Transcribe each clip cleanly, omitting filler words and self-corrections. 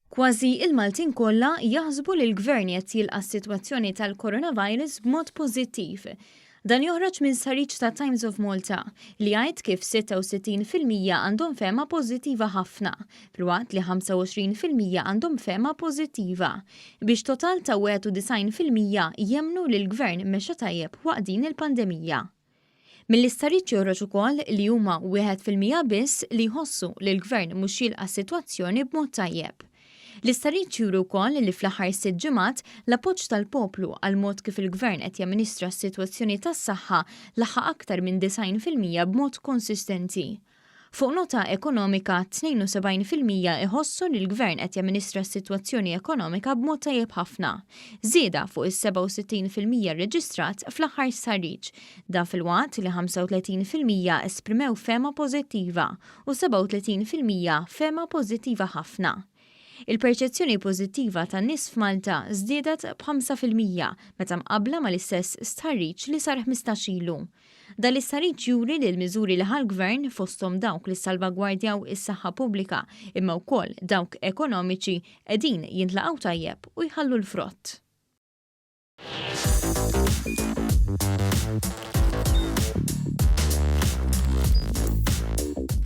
Kważi il-Maltin kollha jaħsbu li l-Gvern qed jilqa' s-sitwazzjoni tal-coronavirus b'mod pożittiv. Dan joħroġ minn stħarriġ ta' Times of Malta li jgħid kif 66% għandhom fehma pożittiva ħafna, filwaqt li 25% għandhom fehma pożittiva, biex total ta' 91% jemmnu li l-Gvern mexa tajjeb waqt din il-pandemija. Mill-istħarriġ joħroġ ukoll li huma 1% biss li jħossu li l-Gvern mhux jilqa' s-sitwazzjoni b'mod tajjeb. L-istħarriġ juri wkoll li fl-aħħar sitt ġimgħat l-appoġġ tal-poplu għall-mod kif il-Gvern qed jamministra s-sitwazzjoni tas-saħħa laħaq aktar minn 90% b'mod konsistenti. Fuq nota ekonomika, 72% iħossu li l-Gvern qed jamministra s-sitwazzjoni ekonomika b'mod tajjeb ħafna, żieda fuq is-67% rreġistrat fl-aħħar stħarriġ. Dan filwaqt li 35% esprimew fehma pożittiva u 37% fehma pożittiva ħafna. Il-perċezzjoni pożittiva tan-nies f'Malta żdiedet b'5% meta mqabbla mal-istess stħarriġ li sar 15 ilu. Dan l-istħarriġ juri li l-miżuri li ħa l-Gvern, fosthom dawk li ssalvagwardjaw is-saħħa pubblika imma wkoll dawk ekonomiċi, qegħdin jintlaqgħu tajjeb u jħallu l-frott.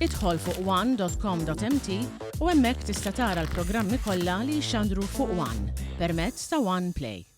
Idħol fuq one.com.mt u hemmhekk tista' tara l-programmi kollha li jixxandru fuq One permezz ta' One Play.